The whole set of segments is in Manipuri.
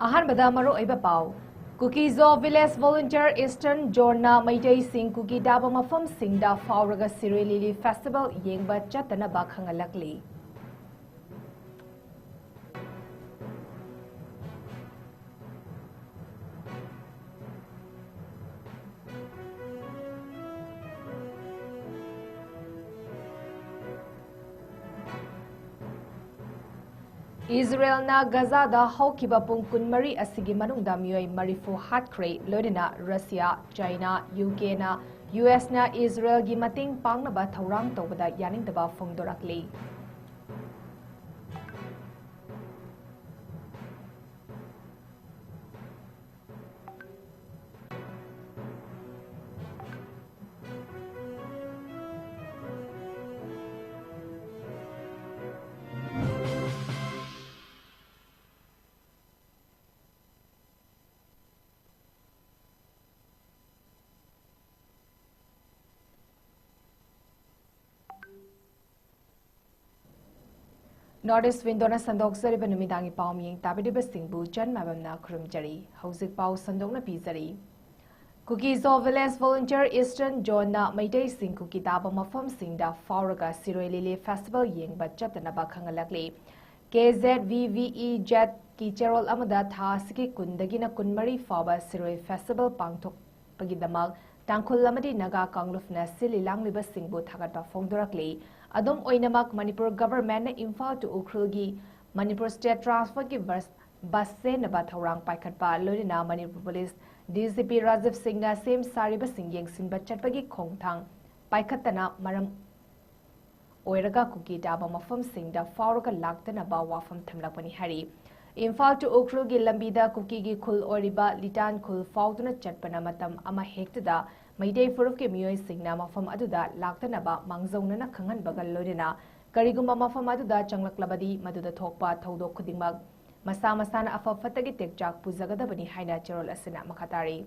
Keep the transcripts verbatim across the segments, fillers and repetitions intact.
ꯑꯍꯥꯟꯕꯗ ꯃꯔꯨꯑꯣꯏꯕ ꯄꯥꯎ꯫ ꯀꯨꯀꯤꯖꯣ ꯚꯤꯂꯦꯖ ꯚꯣꯂꯨꯟꯇꯤꯌꯔ ꯏꯁꯇꯔꯟ ꯖꯣꯟꯅ ꯃꯩꯇꯩꯁꯤꯡ ꯀꯨꯀꯤ ꯇꯥꯕ ꯃꯐꯝꯁꯤꯡꯗ ꯐꯥꯎꯔꯒ ꯁꯤꯔꯣꯏ ꯂꯤꯂꯤ ꯐꯦꯁꯇꯤꯚꯦꯜ ꯌꯦꯡꯕ ꯆꯠꯇꯅꯕ ꯈꯪꯍꯜꯂꯛꯂꯤ꯫ ꯏꯖꯔꯦꯜꯅ ꯒꯖꯥꯗ ꯍꯧꯈꯤꯕ ꯄꯨꯡ ꯀꯨꯟꯃꯔꯤ ꯑꯁꯤꯒꯤ ꯃꯅꯨꯡꯗ ꯃꯤꯑꯣꯏ ꯃꯔꯤꯐꯨ ꯍꯥꯠꯈ꯭ꯔꯦ, ꯂꯣꯏꯅꯅ ꯔꯁꯤꯌꯥ, ꯆꯥꯏꯅꯥ, ꯌꯨ ꯀꯦꯅ ꯌꯨ ꯑꯦꯁꯅ ꯏꯖꯔꯦꯜꯒꯤ ꯃꯇꯦꯡ ꯄꯥꯡꯅꯕ ꯊꯧꯔꯥꯡ ꯇꯧꯕꯗ ꯌꯥꯅꯤꯡꯗꯕ ꯐꯣꯡꯗꯣꯔꯛꯂꯤ꯫ North East Window ꯅ ꯁꯟꯗꯣꯛꯆꯔꯤꯕ ꯅꯨꯃꯤꯗꯥꯡꯒꯤ ꯄꯥꯎ ꯃꯤꯌꯦꯡ ꯇꯥꯕꯤꯔꯤꯕꯁꯤꯡꯕꯨ ꯆꯟ ꯃꯥꯏꯕꯝꯅ ꯈꯨꯔꯨꯝꯖꯔꯤ꯫ ꯍꯧꯖꯤꯛ ꯄꯥꯎ ꯁꯟꯗꯣꯛꯅ ꯄꯤꯖꯔꯤ꯫ ꯀꯨꯀꯤꯖꯣ ꯚꯤꯂꯦꯖ ꯚꯣꯂꯨꯟꯇꯤꯌꯔ ꯏꯁꯇꯔꯟ ꯖꯣꯟꯅ ꯃꯩꯇꯩꯁꯤꯡ ꯀꯨꯀꯤ ꯇꯥꯕ ꯃꯐꯝꯁꯤꯡꯗ ꯐꯥꯎꯔꯒ ꯁꯤꯔꯣꯏ ꯂꯤꯂꯤ ꯐꯦꯁꯇꯤꯚꯦꯜ ꯌꯦꯡꯕ ꯆꯠꯇꯅꯕ ꯈꯪꯍꯜꯂꯛꯂꯤ꯫ ꯀꯦ ꯖꯦꯠ ꯚꯤ ꯚꯤ ꯏ ꯖꯦꯠꯀꯤ ꯆꯦꯔꯣꯜ ꯑꯃꯗ ꯊꯥ ꯑꯁꯤꯒꯤ ꯀꯨꯟꯗꯒꯤꯅ ꯀꯨꯟꯃꯔꯤ ꯐꯥꯎꯕ ꯁꯤꯔꯣꯏ ꯐꯦꯁꯇꯤꯚꯦꯜ ꯄꯥꯡꯊꯣꯛꯄꯒꯤꯗꯃꯛ ꯇꯥꯡꯈꯨꯜ ꯑꯃꯗꯤ ꯅꯥꯒꯥ ꯀꯥꯡꯂꯨꯞꯅ ꯁꯤꯜꯂꯤ ꯂꯥꯡꯂꯤꯕꯁꯤꯡꯕꯨ ꯊꯥꯒꯠꯄ ꯐꯣꯡꯗꯣꯔꯛꯂꯤ꯫ ꯑꯗꯨꯝ ꯑꯣꯏꯅꯃꯛ, ꯃꯅꯤꯄꯨꯔ ꯒꯚꯔꯟꯃꯦꯟꯠꯅ ꯏꯝꯐꯥꯜ to ꯎꯈ꯭ꯔꯨꯜꯒꯤ ꯃꯅꯤꯄꯨꯔ ꯁ꯭ꯇꯦꯠ ꯇ꯭ꯔꯥꯟꯁꯐꯔꯒꯤ ꯕꯁ, ꯕꯁ ꯆꯦꯟꯅꯕ ꯊꯧꯔꯥꯡ ꯄꯥꯏꯈꯠꯄ, ꯂꯣꯏꯅꯅ Manipur police D G P Rajiv ꯁꯤꯡꯅ ꯁꯦꯝ ꯁꯥꯔꯤꯕꯁꯤꯡ ꯌꯦꯡꯁꯤꯟꯕ ꯆꯠꯄꯒꯤ ꯈꯣꯡꯊꯥꯡ ꯄꯥꯏꯈꯠꯇꯅ ꯃꯔꯝ ꯑꯣꯏꯔꯒ ꯀꯨꯀꯤ ꯇꯥꯕ ꯃꯐꯝꯁꯤꯡꯗ ꯐꯥꯎꯔꯒ ꯂꯥꯛꯇꯅꯕ ꯋꯥꯐꯝ ꯊꯝꯂꯛꯄꯅꯤ ꯍꯥꯏꯔꯤ꯫ ꯏꯝꯐꯥꯜ to ꯎꯈ꯭ꯔꯨꯜꯒꯤ ꯂꯝꯕꯤꯗ ꯀꯨꯀꯤꯒꯤ ꯈꯨꯜ ꯑꯣꯏꯔꯤꯕ ꯂꯤꯇꯥꯟ ꯈꯨꯜ ꯐꯥꯎꯗꯨꯅ ꯆꯠꯄꯅ ꯃꯇꯝ ꯑꯃ ꯍꯦꯛꯇꯗ ꯃꯩꯇꯩ ꯐꯨꯔꯨꯞꯀꯤ ꯃꯤꯑꯣꯏꯁꯤꯡꯅ ꯃꯐꯝ ꯑꯗꯨꯗ ꯂꯥꯛꯇꯅꯕ ꯃꯥꯡꯖꯧꯅꯅ ꯈꯪꯍꯟꯕꯒ ꯂꯣꯏꯅꯅ ꯀꯔꯤꯒꯨꯝꯕ ꯃꯐꯝ ꯑꯗꯨꯗ ꯆꯪꯂꯛꯂꯕꯗꯤ ꯃꯗꯨꯗ ꯊꯣꯛꯄ ꯊꯧꯗꯣꯛ ꯈꯨꯗꯤꯡꯃꯛ ꯃꯁꯥ ꯃꯁꯥꯅ ꯑꯐ ꯐꯠꯇꯒꯤ ꯇꯦꯛꯆꯥꯛ ꯄꯨꯖꯒꯗꯕꯅꯤ ꯍꯥꯏꯅ ꯆꯦꯔꯣꯜ ꯑꯁꯤꯅ ꯃꯈꯥ ꯇꯥꯔꯤ꯫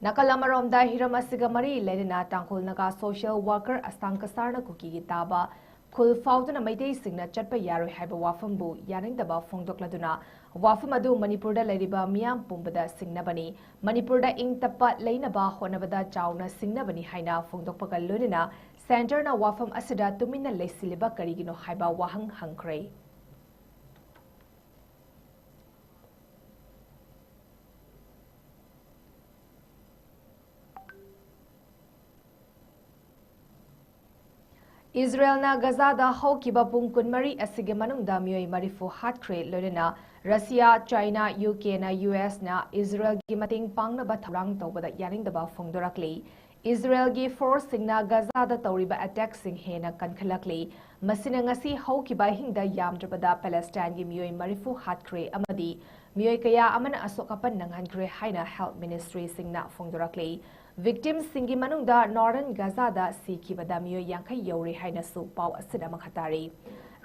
ꯅꯥꯀꯜ ꯑꯃꯔꯣꯝꯗ, ꯍꯤꯔꯝ ꯑꯁꯤꯒ ꯃꯔꯤ ꯂꯩꯅꯅ ꯇꯥꯡꯈꯨꯜ ꯅꯥꯒꯥ ꯁꯣꯁꯤꯌꯦꯜ ꯋꯥꯔꯀꯔ ꯑꯁꯥꯡ ꯀꯁꯥꯔꯅ ꯀꯨꯀꯤꯒꯤ ꯇꯥꯕ ꯈꯨꯜ ꯐꯥꯎꯗꯨꯅ ꯃꯩꯇꯩꯁꯤꯡꯅ ꯆꯠꯄ ꯌꯥꯔꯣꯏ ꯍꯥꯏꯕ ꯋꯥꯐꯝꯕꯨ ꯌꯥꯅꯤꯡꯗꯕ ꯐꯣꯡꯗꯣꯛꯂꯗꯨꯅ ꯋꯥꯐꯝ ꯑꯗꯨ ꯃꯅꯤꯄꯨꯔꯗ ꯂꯩꯔꯤꯕ ꯃꯤꯌꯥꯝ ꯄꯨꯝꯕꯗ ꯁꯤꯡꯅꯕꯅꯤ꯫ ꯃꯅꯤꯄꯨꯔꯗ ꯏꯪ ꯇꯞꯄ ꯂꯩꯅꯕ ꯍꯣꯠꯅꯕꯗ ꯆꯥꯎꯅ ꯁꯤꯡꯅꯕꯅꯤ ꯍꯥꯏꯅ ꯐꯣꯡꯗꯣꯛꯄꯒ ꯂꯣꯏꯅꯅ ꯁꯦꯟꯇꯔꯅ ꯋꯥꯐꯝ ꯑꯁꯤꯗ ꯇꯨꯃꯤꯟꯅ ꯂꯩꯁꯤꯜꯂꯤꯕ ꯀꯔꯤꯒꯤꯅꯣ ꯍꯥꯏꯕ ꯋꯥꯍꯪ ꯍꯪꯈ꯭ꯔꯦ꯫ ꯏꯖꯔꯦꯜꯅ ꯒꯖꯥꯗ ꯍꯧꯈꯤꯕ ꯄꯨꯡ ꯀꯨꯟꯃꯔꯤ ꯑꯁꯤꯒꯤ ꯃꯅꯨꯡꯗ ꯃꯤꯑꯣꯏ ꯃꯔꯤꯐꯨ ꯍꯥꯠꯈ꯭ꯔꯦ, ꯂꯣꯏꯅꯅ ꯔꯁꯤꯌꯥ, ꯆꯥꯏꯅꯥ, ꯌꯨ ꯀꯦꯅ ꯌꯨ ꯑꯦꯁꯅ ꯏꯖꯔꯦꯜꯒꯤ ꯃꯇꯦꯡ ꯄꯥꯡꯅꯕ ꯊꯧꯔꯥꯡ ꯇꯧꯕꯗ ꯌꯥꯅꯤꯡꯗꯕ ꯐꯣꯡꯗꯣꯔꯛꯂꯤ꯫ ꯏꯖꯔꯦꯜꯒꯤ ꯐꯣꯔꯁꯁꯤꯡꯅ ꯒꯖꯥꯗ ꯇꯧꯔꯤꯕ ꯑꯦꯇꯦꯛꯁꯤꯡ ꯍꯦꯟꯅ ꯀꯟꯈꯠꯂꯛꯂꯤ꯫ ꯃꯁꯤꯅ ꯉꯁꯤ ꯍꯧꯈꯤꯕ ꯑꯍꯤꯡꯗ ꯌꯥꯝꯗ꯭ꯔꯕꯗ ꯄꯦꯂꯦꯁꯇꯥꯏꯟꯒꯤ ꯃꯤꯑꯣꯏ ꯃꯔꯤꯐꯨ ꯍꯥꯠꯈ꯭ꯔꯦ ꯑꯃꯗꯤ ꯃꯤꯑꯣꯏ ꯀꯌꯥ ꯑꯃꯅ ꯑꯁꯣꯛ ꯑꯄꯟ ꯅꯪꯍꯟꯈ꯭ꯔꯦ ꯍꯥꯏꯅ ꯍꯦꯜꯊ ꯃꯤꯅꯤꯁꯇ꯭ꯔꯤꯁꯤꯡꯅ ꯐꯣꯡꯗꯣꯔꯛꯂꯤ꯫ ꯚꯤꯛꯇꯤꯝꯁꯤꯡꯒꯤ ꯃꯅꯨꯡꯗ ꯅꯣꯔꯗꯔꯟ ꯒꯖꯥꯗ ꯁꯤꯈꯤꯕꯗ ꯃꯤꯑꯣꯏ ꯌꯥꯡꯈꯩ ꯌꯧꯔꯦ ꯍꯥꯏꯅꯁꯨ ꯄꯥꯎ ꯑꯁꯤꯗ ꯃꯈꯥ ꯇꯥꯔꯤ꯫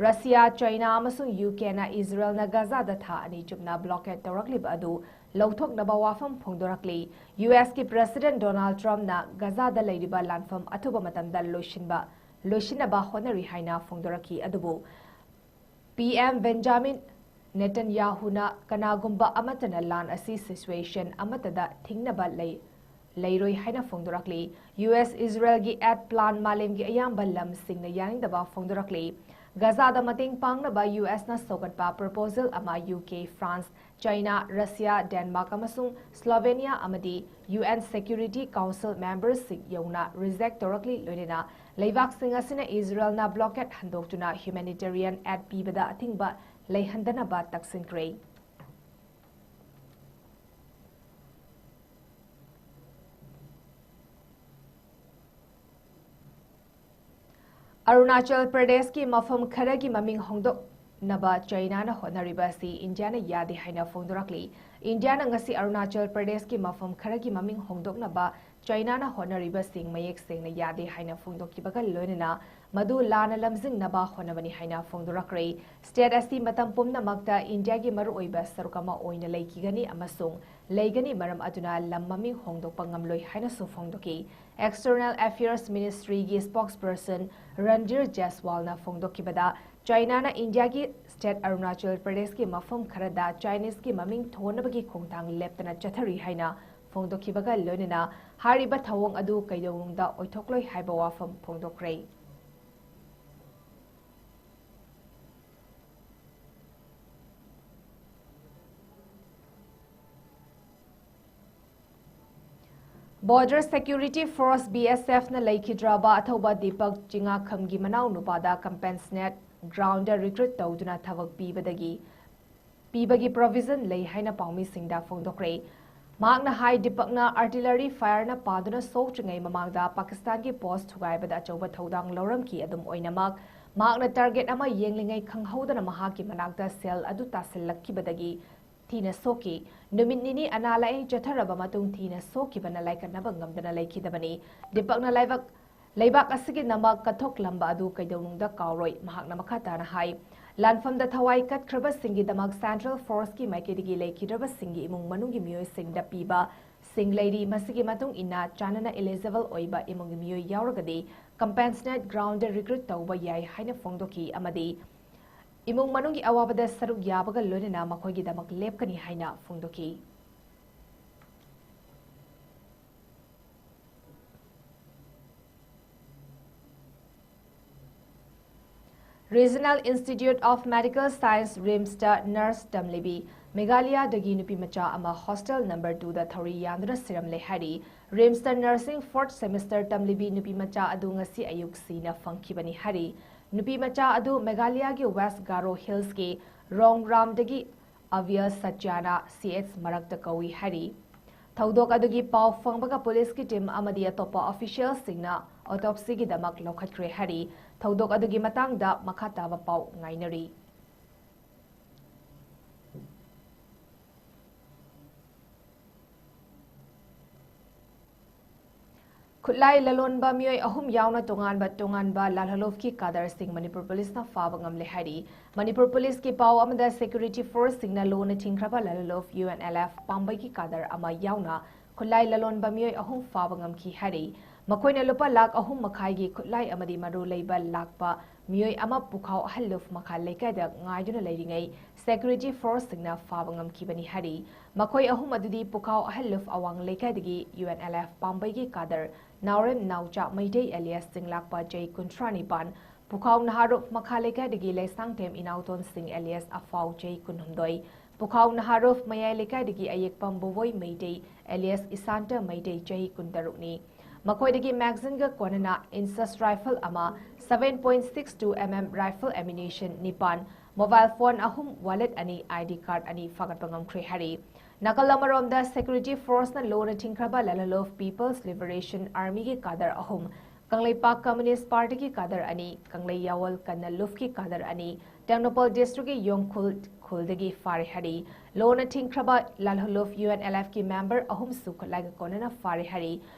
ꯔꯁꯤꯌꯥ, ꯆꯥꯏꯅꯥ ꯑꯃꯁꯨꯡ ꯌꯨ ꯀꯦꯅ ꯏꯖꯔꯦꯜꯅ ꯒꯖꯥꯗ ꯊꯥ ꯑꯅꯤ ꯆꯨꯞꯅ ꯕ꯭ꯂꯣꯀꯦꯗ ꯇꯧꯔꯛꯂꯤꯕ ꯑꯗꯨ ꯂꯧꯊꯣꯛꯅꯕ ꯋꯥꯐꯝ ꯐꯣꯡꯗꯣꯔꯛꯂꯤ꯫ ꯌꯨ ꯑꯦꯁꯀꯤ ꯄ꯭ꯔꯦꯁꯤꯗꯦꯟꯠ ꯗꯣꯅꯥꯜꯗ ꯇ꯭ꯔꯝꯞꯅ ꯒꯖꯥꯗ ꯂꯩꯔꯤꯕ ꯂꯥꯟꯐꯝ ꯑꯊꯨꯕ ꯃꯇꯝꯗ ꯂꯣꯏꯁꯤꯟꯕ, ꯂꯣꯏꯁꯤꯟꯅꯕ ꯍꯣꯠꯅꯔꯤ ꯍꯥꯏꯅ ꯐꯣꯡꯗꯣꯔꯛꯈꯤ꯫ ꯑꯗꯨꯕꯨ ꯄꯤ ꯑꯦꯝ ꯕꯦꯟꯖꯥꯃꯤꯟ ꯅꯦꯇꯟꯌꯥꯍꯨꯅ ꯀꯅꯥꯒꯨꯝꯕ ꯑꯃꯠꯇꯅ ꯂꯥꯟ ꯑꯁꯤ ꯁꯤꯆꯨꯋꯦꯁꯟ ꯑꯃꯠꯇꯗ ꯊꯤꯡꯅꯕ ꯂꯩ, ꯂꯩꯔꯣꯏ ꯍꯥꯏꯅ ꯐꯣꯡꯗꯣꯔꯛꯂꯤ꯫ ꯌꯨ ꯑꯦꯁ ꯏꯖꯔꯦꯜꯒꯤ ꯑꯦꯗ ꯄ꯭ꯂꯥꯟ ꯃꯥꯂꯦꯝꯒꯤ ꯑꯌꯥꯝꯕ ꯂꯝꯁꯤꯡꯅ ꯌꯥꯅꯤꯡꯗꯕ ꯐꯣꯡꯗꯣꯔꯛꯂꯤ꯫ ꯒꯖꯥꯗ ꯃꯇꯦꯡ ꯄꯥꯡꯅꯕ ꯌꯨ ꯑꯦꯁꯅ ꯁꯧꯒꯠꯄ ꯄ꯭ꯔꯣꯄꯣꯖꯦꯜ ꯑꯃ U K, France, China, Russia, Denmark ꯑꯃꯁꯨꯡ ꯁ꯭ꯂꯣꯚꯦꯅꯤꯌꯥ ꯑꯃꯗꯤ ꯌꯨ ꯑꯦꯟ ꯁꯦꯀ꯭ꯌꯨꯔꯤꯇꯤ ꯀꯥꯎꯟꯁꯤꯜ ꯃꯦꯝꯕꯔꯁꯤꯡ ꯌꯧꯅ ꯔꯤꯖꯦꯛ ꯇꯧꯔꯛꯂꯤ, ꯂꯣꯏꯅꯅ ꯂꯩꯕꯥꯛꯁꯤꯡ ꯑꯁꯤꯅ ꯏꯖꯔꯦꯜꯅ ꯕ꯭ꯂꯣꯀꯦꯗ ꯍꯟꯗꯣꯛꯇꯨꯅ ꯍ꯭ꯌꯨꯃꯦꯅꯤꯇꯦꯔꯤꯌꯟ ꯑꯦꯗ ꯄꯤꯕꯗ ꯑꯊꯤꯡꯕ ꯂꯩꯍꯟꯗꯅꯕ ꯇꯛꯁꯤꯟꯈ꯭ꯔꯦ꯫ ꯑꯔꯨꯅꯥꯆꯜ ꯄ꯭ꯔꯗꯦꯁꯀꯤ ꯃꯐꯝ ꯈꯔꯒꯤ ꯃꯃꯤꯡ ꯍꯣꯡꯗꯣꯛꯅꯕ ꯆꯥꯏꯅꯥꯅ ꯍꯣꯠꯅꯔꯤꯕ ꯑꯁꯤ ꯏꯟꯗꯤꯌꯥꯅ ꯌꯥꯗꯦ ꯍꯥꯏꯅ ꯐꯣꯡꯗꯣꯔꯛꯂꯤ꯫ ꯏꯟꯗꯤꯌꯥꯅ ꯉꯁꯤ ꯑꯔꯨꯅꯥꯆꯜ ꯄ꯭ꯔꯗꯦꯁꯀꯤ ꯃꯐꯝ ꯈꯔꯒꯤ ꯃꯃꯤꯡ ꯍꯣꯡꯗꯣꯛꯅꯕ ꯆꯥꯏꯅꯥꯅ ꯍꯣꯠꯅꯔꯤꯕꯁꯤꯡ ꯃꯌꯦꯛ ꯁꯦꯡꯅ ꯌꯥꯗꯦ ꯍꯥꯏꯅ ꯐꯣꯡꯗꯣꯛꯈꯤꯕꯒ ꯂꯣꯏꯅꯅ ꯃꯗꯨ ꯂꯥꯟꯅ ꯂꯝꯖꯤꯡꯅꯕ ꯍꯣꯠꯅꯕꯅꯤ ꯍꯥꯏꯅ ꯐꯣꯡꯗꯣꯔꯛꯈ꯭ꯔꯦ꯫ ꯁ꯭ꯇꯦꯠ ꯑꯁꯤ ꯃꯇꯝ ꯄꯨꯝꯅꯃꯛꯇ ꯏꯟꯗꯤꯌꯥꯒꯤ ꯃꯔꯨꯑꯣꯏꯕ ꯁꯔꯨꯛ ꯑꯃ ꯑꯣꯏꯅ ꯂꯩꯈꯤꯒꯅꯤ ꯑꯃꯁꯨꯡ ꯂꯩꯒꯅꯤ, ꯃꯔꯝ ꯑꯗꯨꯅ ꯂꯝ ꯃꯃꯤꯡ ꯍꯣꯡꯗꯣꯛꯄ ꯉꯝꯂꯣꯏ ꯍꯥꯏꯅꯁꯨ ꯐꯣꯡꯗꯣꯛꯈꯤ꯫ ꯑꯦꯛꯁꯇꯔꯅꯦꯜ ꯑꯦꯐꯤꯌꯔꯁ ꯃꯤꯅꯤꯁꯇ꯭ꯔꯤꯒꯤ ꯁ꯭ꯄꯣꯛꯁꯄꯔꯁꯟ ꯔꯟꯙꯤꯔ ꯖꯦꯁꯋꯥꯜꯅ ꯐꯣꯡꯗꯣꯛꯈꯤꯕꯗ, ꯆꯥꯏꯅꯥꯅ ꯏꯟꯗꯤꯌꯥꯒꯤ ꯁ꯭ꯇꯦꯠ ꯑꯔꯨꯅꯥꯆꯜ ꯄ꯭ꯔꯗꯦꯁꯀꯤ ꯃꯐꯝ ꯈꯔꯗ ꯆꯥꯏꯅꯤꯁꯀꯤ ꯃꯃꯤꯡ ꯊꯣꯟꯅꯕꯒꯤ ꯈꯣꯡꯊꯥꯡ ꯂꯦꯞꯇꯅ ꯆꯠꯊꯔꯤ ꯍꯥꯏꯅ ꯐꯣꯡꯗꯣꯛꯈꯤꯕꯒ ꯂꯣꯏꯅꯅ ꯍꯥꯏꯔꯤꯕ ꯊꯧꯑꯣꯡ ꯑꯗꯨ ꯀꯩꯗꯧꯅꯨꯡꯗ ꯑꯣꯏꯊꯣꯛꯂꯣꯏ ꯍꯥꯏꯕ ꯋꯥꯐꯝ ꯐꯣꯡꯗꯣꯛꯈ꯭ꯔꯦ꯫ Border Security Force, B S F ꯅ ꯂꯩꯈꯤꯗ꯭ꯔꯕ ꯑꯊꯧꯕ ꯗꯤꯄꯛ ꯆꯤꯉꯥꯈꯝꯒꯤ ꯃꯅꯥꯎ ꯅꯨꯄꯥꯗ compassionate ground ꯗ recruit ꯇꯧꯗꯨꯅ ꯊꯕꯛ ꯄꯤꯕꯗꯒꯤ, ꯄꯤꯕꯒꯤ provision ꯂꯩ ꯍꯥꯏꯅ ꯄꯥꯎꯃꯤꯁꯤꯡꯗ ꯐꯣꯡꯗꯣꯛꯈ꯭ꯔꯦ꯫ ꯃꯍꯥꯛꯅ ꯍꯥꯏ, ꯗꯤꯄꯛꯅ artillery fire ꯅ ꯄꯥꯗꯨꯅ ꯁꯣꯛꯇ꯭ꯔꯤꯉꯩ ꯃꯃꯥꯡꯗ ꯄꯥꯀꯤꯁꯇꯥꯟꯒꯤ post ꯊꯨꯒꯥꯏꯕꯗ ꯑꯆꯧꯕ ꯊꯧꯗꯥꯡ ꯂꯧꯔꯝꯈꯤ꯫ ꯑꯗꯨꯝ ꯑꯣꯏꯅꯃꯛ, ꯃꯍꯥꯛꯅ target ꯑꯃ ꯌꯦꯡꯂꯤꯉꯩ ꯈꯪꯍꯧꯗꯅ ꯃꯍꯥꯛꯀꯤ ꯃꯅꯥꯛꯇ shell ꯑꯗꯨ ꯇꯥꯁꯤꯜꯂꯛꯈꯤꯕꯗꯒꯤ ꯊꯤꯅ ꯁꯣꯛꯈꯤ꯫ ꯅꯨꯃꯤꯠ ꯅꯤꯅꯤ ꯑꯅꯥ ꯂꯥꯌꯦꯡ ꯆꯠꯊꯔꯕ ꯃꯇꯨꯡ ꯊꯤꯅ ꯁꯣꯛꯈꯤꯕꯅ ꯂꯥꯏꯀꯠꯅꯕ ꯉꯝꯗꯅ ꯂꯩꯈꯤꯗꯕꯅꯤ꯫ ꯗꯤꯄꯛꯅ ꯂꯩꯕꯥꯛ, ꯂꯩꯕꯥꯛ ꯑꯁꯤꯒꯤꯗꯃꯛ ꯀꯠꯊꯣꯛꯂꯝꯕ ꯑꯗꯨ ꯀꯩꯗꯧꯅꯨꯡꯗ ꯀꯥꯎꯔꯣꯏ꯫ ꯃꯍꯥꯛꯅ ꯃꯈꯥ ꯇꯥꯅ ꯍꯥꯏ, ꯂꯥꯟꯐꯝꯗ ꯊꯋꯥꯏ ꯀꯠꯈ꯭ꯔꯕꯁꯤꯡꯒꯤꯗꯃꯛ Central Force ꯀꯤ ꯃꯥꯏꯀꯩꯗꯒꯤ ꯂꯩꯈꯤꯗ꯭ꯔꯕꯁꯤꯡꯒꯤ ꯏꯃꯨꯡ ꯃꯅꯨꯡꯒꯤ ꯃꯤꯑꯣꯏꯁꯤꯡꯗ ꯄꯤꯕ ꯁꯤꯡ ꯂꯩꯔꯤ꯫ ꯃꯁꯤꯒꯤ ꯃꯇꯨꯡ ꯏꯟꯅ ꯆꯥꯟꯅꯅ eligible ꯑꯣꯏꯕ ꯏꯃꯨꯡꯒꯤ ꯃꯤꯑꯣꯏ ꯌꯥꯎꯔꯒꯗꯤ compassionate ground ꯗ recruit ꯇꯧꯕ ꯌꯥꯏ ꯍꯥꯏꯅ ꯐꯣꯡꯗꯣꯛꯈꯤ ꯑꯃꯗꯤ ꯏꯃꯨꯡ ꯃꯅꯨꯡꯒꯤ ꯑꯋꯥꯕꯗ ꯁꯔꯨꯛ ꯌꯥꯕꯒ ꯂꯣꯏꯅꯅ ꯃꯈꯣꯏꯒꯤꯗꯃꯛ ꯂꯦꯞꯀꯅꯤ ꯍꯥꯏꯅ ꯐꯣꯡꯗꯣꯛꯈꯤ꯫ Regional Institute of Medical Science, RIMS ꯇ nurse ꯇꯝꯂꯤꯕꯤ ꯃꯦꯘꯥꯂꯌꯥꯗꯒꯤ ꯅꯨꯄꯤ ꯃꯆꯥ ꯑꯃ hostel number two ꯗ ꯊꯧꯔꯤ ꯌꯥꯟꯗꯨꯅ ꯁꯤꯔꯝꯂꯦ ꯍꯥꯏꯔꯤ꯫ RIMS ꯇ nursing fourth semester ꯇꯝꯂꯤꯕꯤ ꯅꯨꯄꯤ ꯃꯆꯥ ꯑꯗꯨ ꯉꯁꯤ ꯑꯌꯨꯛ ꯁꯤꯅ ꯐꯪꯈꯤꯕꯅꯤ ꯍꯥꯏꯔꯤ꯫ ꯅꯨꯄꯤ ꯃꯆꯥ ꯑꯗꯨ ꯃꯦꯘꯥꯂꯌꯥꯒꯤ West Garo Hills ꯀꯤ ꯔꯣꯡꯒ꯭ꯔꯥꯝꯗꯒꯤ ꯑꯚꯤꯌ ꯁꯆ꯭ꯌꯥꯅ C H ꯃꯔꯛꯇ ꯀꯧꯏ ꯍꯥꯏꯔꯤ꯫ ꯊꯧꯗꯣꯛ ꯑꯗꯨꯒꯤ ꯄꯥꯎ ꯐꯪꯕꯒ ꯄꯨꯂꯤꯁꯀꯤ team ꯑꯃꯗꯤ ꯑꯇꯣꯞꯄ official ꯁꯤꯡꯅ autopsy ꯒꯤꯗꯃꯛ ꯂꯧꯈꯠꯈ꯭ꯔꯦ ꯍꯥꯏꯔꯤ꯫ ꯊꯧꯗꯣꯛ ꯑꯗꯨꯒꯤ ꯃꯇꯥꯡꯗ ꯃꯈꯥ ꯇꯥꯕ ꯄꯥꯎ ꯉꯥꯏꯅꯔꯤ꯫ ꯈꯨꯠꯂꯥꯏ ꯂꯂꯣꯟꯕ ꯃꯤꯑꯣꯏ ꯑꯍꯨꯝ ꯌꯥꯎꯅ ꯇꯣꯉꯥꯟꯕ ꯇꯣꯉꯥꯟꯕ ꯂꯥꯜꯍꯧꯂꯨꯞꯀꯤ ꯀꯥꯗꯔꯁꯤꯡ ꯃꯅꯤꯄꯨꯔ ꯄꯨꯂꯤꯁꯅ ꯐꯥꯕ ꯉꯝꯂꯦ ꯍꯥꯏꯔꯤ꯫ ꯃꯅꯤꯄꯨꯔ ꯄꯨꯂꯤꯁꯀꯤ ꯄꯥꯎ ꯑꯃꯗ security force ꯁꯤꯡꯅ ꯂꯨꯅ ꯊꯤꯡꯈ꯭ꯔꯕ ꯂꯥꯜꯍꯧꯂꯨꯞ U N L F ꯄꯥꯝꯕꯩꯒꯤ ꯀꯥꯗꯔ ꯑꯃ ꯌꯥꯎꯅ ꯈꯨꯠꯂꯥꯏ ꯂꯂꯣꯟꯕ ꯃꯤꯑꯣꯏ ꯑꯍꯨꯝ ꯐꯥꯕ ꯉꯝꯈꯤ ꯍꯥꯏꯔꯤ꯫ ꯃꯈꯣꯏꯅ ꯂꯨꯄꯥ ꯂꯥꯈ ꯑꯍꯨꯝ ꯃꯈꯥꯏꯒꯤ ꯈꯨꯠꯂꯥꯏ ꯑꯃꯗꯤ ꯃꯔꯨ ꯂꯩꯕ ꯂꯥꯛꯄ ꯃꯤꯑꯣꯏ ꯑꯃ ꯄꯨꯈꯥꯎ ꯑꯍꯜꯂꯨꯐ ꯃꯈꯥ ꯂꯩꯀꯥꯏꯗ ꯉꯥꯏꯗꯨꯅ ꯂꯩꯔꯤꯉꯩ security forceꯁꯤꯡꯅ ꯐꯥꯕ ꯉꯝꯈꯤꯕꯅꯤ ꯍꯥꯏꯔꯤ꯫ ꯃꯈꯣꯏ ꯑꯍꯨꯝ ꯑꯗꯨꯗꯤ ꯄꯨꯈꯥꯎ ꯑꯍꯜꯂꯨꯐ ꯑꯋꯥꯡ ꯂꯩꯀꯥꯏꯗꯒꯤ UNLF ꯄꯥꯝꯕꯩꯒꯤ ꯀꯥꯗꯔ, ꯅꯥꯎꯔꯦꯝ ꯅꯥꯎꯆꯥ ꯃꯩꯇꯩ alias ꯆꯤꯡꯂꯥꯛꯄ ꯆꯍꯤ ꯀꯨꯟꯊ꯭ꯔꯥ ꯅꯤꯄꯥꯟ, ꯄꯨꯈꯥꯎ ꯅꯍꯥꯔꯨꯞ ꯃꯈꯥ ꯂꯩꯀꯥꯏꯗꯒꯤ ꯂꯩꯁꯥꯡꯊꯦꯝ ꯏꯅꯥꯎꯇꯣꯟ ꯁꯤꯡ alias ꯑꯐꯥꯎ ꯆꯍꯤ ꯀꯨꯟꯍꯨꯝꯗꯣꯏ, ꯄꯨꯈꯥꯎ ꯅꯍꯥꯔꯨꯞ ꯃꯌꯥꯏ ꯂꯩꯀꯥꯏꯗꯒꯤ ꯑꯌꯦꯛꯄꯝ ꯕꯣꯕꯣꯏ ꯃꯩꯇꯩ alias ꯏꯁꯥꯟꯇ ꯃꯩꯇꯩ ꯆꯍꯤ ꯀꯨꯟꯇꯔꯨꯛꯅꯤ꯫ ꯃꯈꯣꯏꯗꯒꯤ magazineꯒ ꯀꯣꯟꯅꯅ INSUS rifle ꯑꯃ, seven point six two MM rifle ammunition ꯅꯤꯄꯥꯟ, mobile phone ꯑꯍꯨꯝ, wallet ꯑꯅꯤ, ID card ꯑꯅꯤ ꯐꯥꯒꯠꯄ ꯉꯝꯈ꯭ꯔꯦ ꯍꯥꯏꯔꯤ꯫ ꯅꯥꯀꯜ ꯑꯃꯔꯣꯝꯗ security forceꯅ ꯂꯣꯅ ꯊꯤꯡꯈ꯭ꯔꯕ ꯂꯥꯂꯨꯂꯨꯐ People's Liberation Armyꯒꯤ ꯀꯥꯗꯔ ꯑꯍꯨꯝ, ꯀꯪꯂꯩꯄꯥꯛ Communist Partyꯒꯤ ꯀꯥꯗꯔ ꯑꯅꯤ, ꯀꯪꯂꯩ ꯌꯥꯋꯜ ꯀꯟꯅ ꯂꯨꯐꯀꯤ ꯀꯥꯗꯔ ꯑꯅꯤ, ꯇꯦꯡꯅꯧꯄꯜ districtꯀꯤ ꯌꯣꯡꯈꯨꯜ ꯈꯨꯜꯗꯒꯤ ꯐꯥꯔꯦ ꯍꯥꯏꯔꯤ꯫ ꯂꯣꯅ ꯊꯤꯡꯈ꯭ꯔꯕ ꯂꯥꯂꯨꯂꯨꯐ UNLFꯀꯤ member ꯑꯍꯨꯝꯁꯨ ꯈꯨꯠꯂꯥꯏꯒ ꯀꯣꯟꯅꯅ ꯐꯥꯔꯦ ꯍꯥꯏꯔꯤ꯫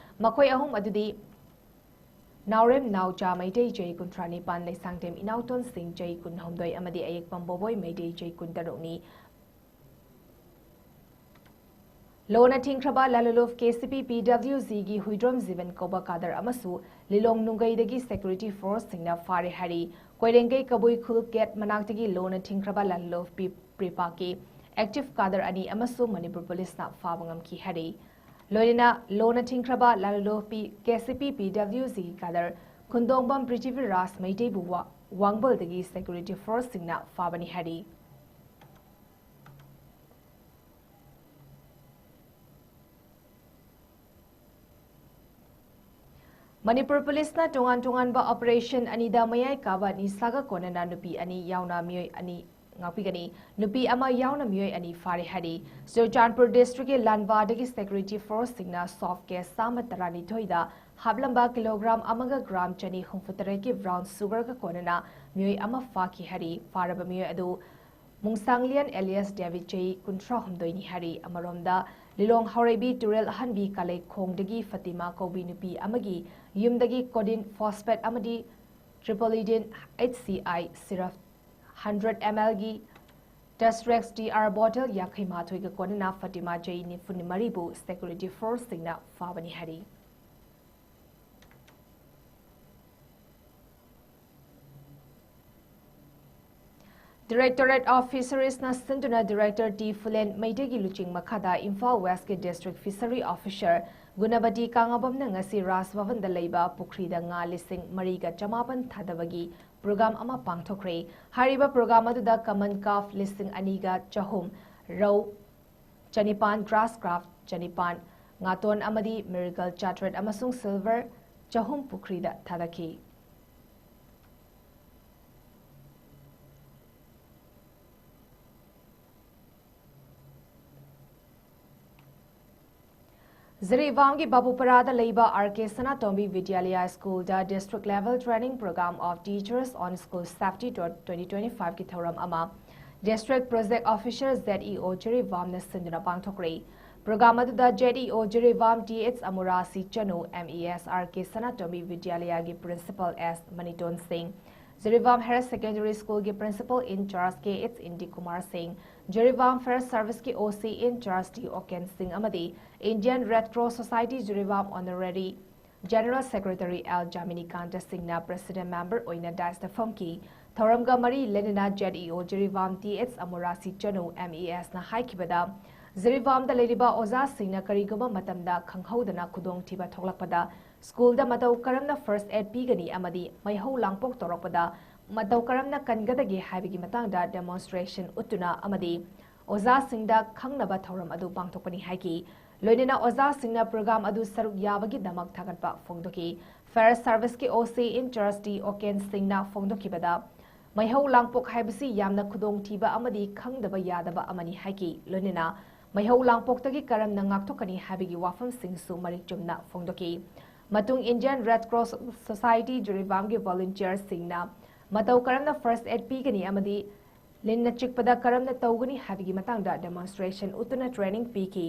ꯃꯈꯣꯏ ꯑꯍꯨꯝ ꯑꯗꯨꯗꯤ ꯅꯥꯎꯔꯦꯝ ꯅꯥꯎꯆꯥ ꯃꯩꯇꯩ ꯆꯍꯤ ꯀꯨꯟꯊ꯭ꯔꯥ ꯅꯤꯄꯥꯟ, ꯂꯩꯁꯥꯡꯊꯦꯝ ꯏꯅꯥꯎꯇꯣꯟ ꯁꯤꯡ ꯆꯍꯤ ꯀꯨꯟꯍꯨꯝꯗꯣꯏ ꯑꯃꯗꯤ ꯑꯌꯦꯛꯄꯝ ꯕꯣꯕꯣꯏ ꯃꯩꯇꯩ ꯆꯍꯤ ꯀꯨꯟꯇꯔꯨꯛꯅꯤ꯫ ꯂꯣꯅ ꯊꯤꯡꯈ꯭ꯔꯕ ꯂꯥꯂꯨꯂꯨꯐ KCP PWGꯒꯤ ꯍꯨꯏꯗ꯭ꯔꯣꯝ ꯖꯤꯕꯟ ꯀꯧꯕ ꯀꯥꯗꯔ ꯑꯃꯁꯨ ꯂꯤꯂꯣꯡ ꯅꯨꯡꯒꯩꯗꯒꯤ security forceꯁꯤꯡꯅ ꯐꯥꯔꯦ ꯍꯥꯏꯔꯤ꯫ ꯀꯣꯏꯔꯦꯡꯒꯩ ꯀꯕꯨꯏ ꯈꯨꯜ gate ꯃꯅꯥꯛꯇꯒꯤ ꯂꯣꯅ ꯊꯤꯡꯈ꯭ꯔꯕ ꯂꯥꯂꯨꯂꯨꯐ ꯄꯤ-, ꯄ꯭ꯔꯤꯄꯥꯛꯀꯤ active ꯀꯥꯗꯔ ꯑꯅꯤ ꯑꯃꯁꯨ ꯃꯅꯤꯄꯨꯔ ꯄꯨꯂꯤꯁꯅ ꯐꯥꯕ ꯉꯝꯈꯤ ꯍꯥꯏꯔꯤ꯫ ꯂꯣꯏꯅꯅ ꯂꯣꯅ ꯊꯤꯡꯈ꯭ꯔꯕ ꯂꯥꯂꯨꯂꯨꯐ ꯄꯤ-, KCP PWGꯒꯤ ꯀꯥꯗꯔ ꯈꯨꯟꯗꯣꯡꯕꯝ ꯄ꯭ꯔꯤꯊꯤꯕꯤꯔꯥꯖ ꯃꯩꯇꯩꯕꯨ ꯋꯥ-, ꯋꯥꯡꯕꯜꯗꯒꯤ security forceꯁꯤꯡꯅ ꯐꯥꯕꯅꯤ ꯍꯥꯏꯔꯤ꯫ ꯃꯅꯤꯄꯨꯔ ꯄꯨꯂꯤꯁꯅ ꯇꯣꯉꯥꯟ ꯇꯣꯉꯥꯟꯕ operation ꯑꯅꯤꯗ ꯃꯌꯥꯏ ꯀꯥꯕ ꯅꯤꯁꯥꯒ ꯀꯣꯟꯅꯅ ꯅꯨꯄꯤ ꯑꯅꯤ ꯌꯥꯎꯅ ꯃꯤꯑꯣꯏ ꯑꯅꯤ ꯉꯥꯛꯄꯤꯒꯅꯤ꯫ ꯅꯨꯄꯤ ꯑꯃ ꯌꯥꯎꯅ ꯃꯤꯑꯣꯏ ꯑꯅꯤ ꯐꯥꯔꯦ ꯍꯥꯏꯔꯤ꯫ ꯆꯨꯔꯆꯥꯟꯄꯨꯔ districtꯀꯤ ꯂꯥꯟꯕꯥꯗꯒꯤ security forceꯁꯤꯡꯅ soft cash ꯆꯥꯝꯃ ꯇꯔꯥꯅꯤꯊꯣꯏꯗ ꯍꯥꯞꯂꯝꯕ kilogram ꯑꯃꯒ gram ꯆꯅꯤ ꯍꯨꯝꯐꯨ ꯇꯔꯦꯠꯀꯤ brown sugarꯒ ꯀꯣꯟꯅꯅ ꯃꯤꯑꯣꯏ ꯑꯃ ꯐꯥꯈꯤ ꯍꯥꯏꯔꯤ꯫ ꯐꯥꯔꯕ ꯃꯤꯑꯣꯏ ꯑꯗꯨ ꯃꯨꯡꯁꯥꯡꯂꯤꯌꯟ alias ꯗꯦꯕꯤꯠ ꯆꯍꯤ ꯀꯨꯟꯊ꯭ꯔꯥ ꯍꯨꯝꯗꯣꯏꯅꯤ ꯍꯥꯏꯔꯤ꯫ ꯑꯃꯔꯣꯝꯗ, ꯂꯤꯂꯣꯡ ꯍꯥꯎꯔꯩꯕꯤ ꯇꯨꯔꯦꯜ ꯑꯍꯟꯕꯤ ꯀꯥꯂꯩꯈꯣꯡꯗꯒꯤ ꯐꯇꯤꯃꯥ ꯀꯧꯕꯤ ꯅꯨꯄꯤ ꯑꯃꯒꯤ ꯌꯨꯝꯗꯒꯤ codeine phosphate ꯑꯃꯗꯤ tripledine HCI syrup hundred mlꯒꯤ Tusterex TR bottle ꯌꯥꯡꯈꯩ ꯃꯥꯊꯣꯏꯒ ꯀꯣꯟꯅꯅ ꯐꯇꯤꯃꯥ ꯆꯍꯤ ꯅꯤꯐꯨ ꯃꯔꯤꯕꯨ security forceꯁꯤꯡꯅ ꯐꯥꯕꯅꯤ ꯍꯥꯏꯔꯤ꯫ Directorate of Fisheries ꯅ ꯁꯤꯟꯗꯨꯅ Director ꯇꯤ ꯐꯨꯂꯦꯟ ꯃꯩꯇꯩꯒꯤ ꯂꯨꯆꯤꯡ ꯃꯈꯥꯗ ꯏꯝꯐꯥꯜ ꯋꯦꯁꯀꯤ District Fishery Officer ꯒꯨꯅꯕꯇꯤ ꯀꯥꯉꯥꯕꯝꯅ ꯉꯁꯤ ꯔꯥꯖ ꯚꯕꯟꯗ ꯂꯩꯕ ꯄꯨꯈ꯭ꯔꯤꯗ ꯉꯥ ꯂꯤꯁꯤꯡ ꯃꯔꯤꯒ ꯆꯃꯥꯄꯟ ꯊꯥꯗꯕꯒꯤ program ꯑꯃ ꯄꯥꯡꯊꯣꯛꯈ꯭ꯔꯦ꯫ ꯍꯥꯏꯔꯤꯕ program ꯑꯗꯨꯗ common carp ꯂꯤꯁꯤꯡ ꯑꯅꯤꯒ ꯆꯍꯨꯝ, ꯔꯧ ꯆꯅꯤꯄꯥꯟ, grass carp ꯆꯅꯤꯄꯥꯟ, ꯉꯥꯇꯣꯟ ꯑꯃꯗꯤ miracle ꯆꯥꯇ꯭ꯔꯦꯠ ꯑꯃꯁꯨꯡ silver ꯆꯍꯨꯝ ꯄꯨꯈ꯭ꯔꯤꯗ ꯊꯥꯗꯈꯤ꯫ ꯖꯤꯔꯤꯕꯥꯝꯒꯤ ꯕꯥꯕꯨꯄꯔꯥꯗ ꯂꯩꯕ ꯑꯥꯔ ꯀꯦ ꯁꯅꯥꯇꯣꯝꯕꯤ ꯕꯤꯗ꯭ꯌꯥꯂꯌꯥ ꯁ꯭ꯀꯨꯜꯗ District Level Training Program of Teachers on School Safety twenty twenty-five ꯀꯤ ꯊꯧꯔꯝ ꯑꯃ District Project Officer, Z E O, ꯖꯤꯔꯤꯕꯥꯝꯅ ꯁꯤꯟꯗꯨꯅ ꯄꯥꯡꯊꯣꯛꯈ꯭ꯔꯦ꯫ Program ꯑꯗꯨꯗ Z E O Jiribam T H Amurasi Chanu, M E S R K Sanatombi ꯕꯤꯗ꯭ꯌꯥꯂꯌꯥꯒꯤ Principal S Maniton Singh, Jiribam Higher Secondary School ꯒꯤ Principal in charge K H Indu Kumar Singh, Jiribam Fire Service ꯀꯤ ꯑꯣ ꯁꯤ in charge ꯇꯤ ꯑꯣꯀꯦꯟ ꯁꯤꯡ ꯑꯃꯗꯤ Indian Red Cross Society Jiribam Honorary General Secretary L Jaminikanta ꯁꯤꯡꯅ President Member ꯑꯣꯏꯅ dais ꯇ ꯐꯝꯈꯤ꯫ ꯊꯧꯔꯝꯒ ꯃꯔꯤ ꯂꯩꯅꯅ Z E O Jiribam T H Amurasi Chanu, M E ꯑꯦꯁ ꯅ ꯍꯥꯏꯈꯤꯕꯗ, ꯖꯤꯔꯤꯕꯥꯝꯗ ꯂꯩꯔꯤꯕ ꯑꯣꯖꯥꯁꯤꯡꯅ ꯀꯔꯤꯒꯨꯝꯕ ꯃꯇꯝꯗ ꯈꯪꯍꯧꯗꯅ ꯈꯨꯗꯣꯡꯊꯤꯕ ꯊꯣꯛꯂꯛꯄꯗ ꯁ꯭ꯀꯨꯜꯗ ꯃꯇꯧ ꯀꯔꯝꯅ first aid ꯄꯤꯒꯅꯤ ꯑꯃꯗꯤ ꯃꯩꯍꯧ ꯂꯥꯡꯄꯣꯛ ꯇꯧꯔꯛꯄꯗ ꯃꯇꯧ ꯀꯔꯝꯅ ꯀꯟꯒꯗꯒꯦ ꯍꯥꯏꯕꯒꯤ ꯃꯇꯥꯡꯗ demonstration ꯎꯠꯇꯨꯅ ꯑꯃꯗꯤ ꯑꯣꯖꯥꯁꯤꯡꯗ ꯈꯪꯅꯕ ꯊꯧꯔꯝ ꯑꯗꯨ ꯄꯥꯡꯊꯣꯛꯄꯅꯤ ꯍꯥꯏꯈꯤ꯫ ꯂꯣꯏꯅꯅ ꯑꯣꯖꯥꯁꯤꯡꯅ program ꯑꯗꯨ ꯁꯔꯨꯛ ꯌꯥꯕꯒꯤꯗꯃꯛ ꯊꯥꯒꯠꯄ ꯐꯣꯡꯗꯣꯛꯈꯤ꯫ Fire Service ꯀꯤ ꯑꯣ ꯁꯤ in charge ꯇꯤ ꯑꯣꯀꯦꯟ ꯁꯤꯡꯅ ꯐꯣꯡꯗꯣꯛꯈꯤꯕꯗ, ꯃꯩꯍꯧ ꯂꯥꯡꯄꯣꯛ ꯍꯥꯏꯕꯁꯤ ꯌꯥꯝꯅ ꯈꯨꯗꯣꯡꯊꯤꯕ ꯑꯃꯗꯤ ꯈꯪꯗꯕ ꯌꯥꯗꯕ ꯑꯃꯅꯤ ꯍꯥꯏꯈꯤ꯫ ꯂꯣꯏꯅꯅ ꯃꯩꯍꯧ ꯂꯥꯡꯄꯣꯛꯇꯒꯤ ꯀꯔꯝꯅ ꯉꯥꯛꯊꯣꯛꯀꯅꯤ ꯍꯥꯏꯕꯒꯤ ꯋꯥꯐꯝꯁꯤꯡꯁꯨ ꯃꯔꯤꯛ ꯆꯨꯝꯅ ꯐꯣꯡꯗꯣꯛꯈꯤ꯫ ꯃꯇꯨꯡ Indian Red Cross Society ꯖꯤꯔꯤꯕꯥꯝꯒꯤ volunteer ꯁꯤꯡꯅ ꯃꯇꯧ ꯀꯔꯝꯅ first aid ꯄꯤꯒꯅꯤ ꯑꯃꯗꯤ ꯂꯤꯟꯅ ꯆꯤꯛꯄꯗ ꯀꯔꯝꯅ ꯇꯧꯒꯅꯤ ꯍꯥꯏꯕꯒꯤ ꯃꯇꯥꯡꯗ demonstration ꯎꯠꯇꯨꯅ training ꯄꯤꯈꯤ꯫